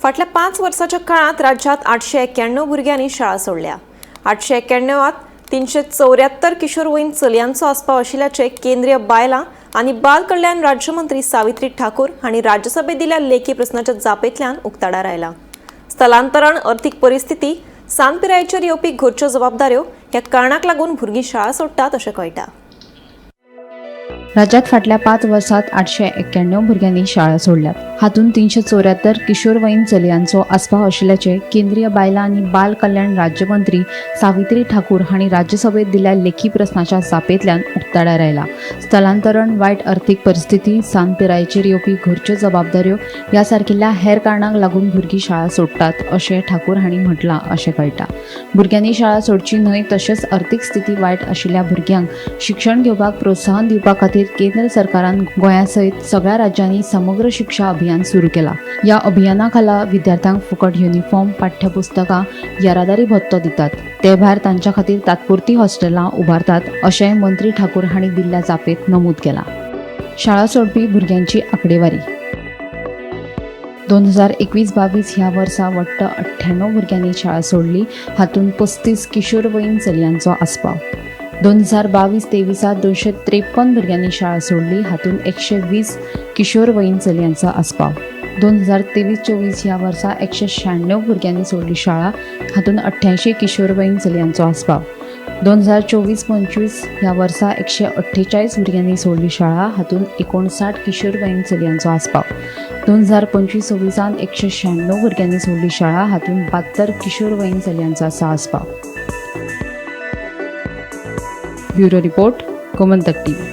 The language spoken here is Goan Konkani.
फाटल्या 5 वर्साच्या काळांत राज्यांत 891 भुरग्यांनी शाळा सोडल्या. 891त 374 किशोरवयीन चलयांचो आस्पाव आशिल्ल्याचें केंद्रीय बायलां आनी बाल कल्याण राज्यमंत्री सावित्री ठाकूर हांणी राज्यसभेत दिल्ल्या लेखी प्रस्नाच्या जापेंतल्यान उक्ताडार आयलां. स्थलांतरण, अर्थीक परिस्थिती, सान पिरायेचेर येवपी घरच्यो जबाबदाऱ्यो ह्या कारणाक लागून भुरगीं शाळा सोडटात अशें कळटा. राज्यात फाटल्या 5 वर्सात 891 भुरग्यांनी शाळा सोडल्यात. हातूंत 374 किशोरवयीन चलयांचो आस्पाव आशिल्ल्याचें केंद्रीय बायलां आनी बाल कल्याण राज्यमंत्री सावित्री ठाकूर हांणी राज्यसभेत दिल्ल्या लेखी प्रस्नाच्या जापेंतल्यान उक्ताडार आयला. स्थलांतरण, वायट अर्थीक परिस्थिती, सान पिरायेचेर येवपी घरच्यो जबाबदाऱ्यो ह्या सारकिल्ल्या हेर कारणांक लागून भुरगीं शाळा सोडटात अशें ठाकूर हांणी म्हटलां अशें कळटा. भुरग्यांनी शाळा सोडची न्हय तशेंच अर्थीक स्थिती वायट आशिल्ल्या भुरग्यांक शिक्षण घेवपाक प्रोत्साहन दिवपा खातीर केंद्र सरकारान गोंया सयत सगळ्या राज्यांनी समग्र शिक्षा अभियान सुरू केला. ह्या अभियाना खाला विद्यार्थ्यांक फुकट युनिफॉर्म, पाठ्यपुस्तकां, येरादारी भत्तो दितात. ते भायर तांच्या खातीर तात्पुरती हॉस्टेलां उबारतात अशेंय मंत्री ठाकूर हांणी दिल्ल्या जापेंत नमूद केलां. शाळा सोडपी भुरग्यांची आंकडेवारी: 2021-22 ह्या वर्सा वट्ट 98 भुरग्यांनी शाळा सोडली. हातूंत 35 किशोरवयीन चलयांचो आस्पाव. 2022-23 253 भुरग्यांनी शाळा सोडली. हातूंत 120 किशोरवयीन चलयांचो आस्पाव. 2023-24 ह्या वर्सा 196 भुरग्यांनी सोडली शाळा. हातूंत 88 किशोरवयीन चलयांचो आस्पाव. 2024-25 ह्या वर्सा 148 भुरग्यांनी सोडली शाळा. हातूंत 59 किशोरवयीन चलयांचो आस्पाव. 2025-26 196 भुरग्यांनी सोडली शाळा. हातूंत 72 किशोरवयीन चलयांचो आसा आस्पाव. Bureau report, Gomantak TV.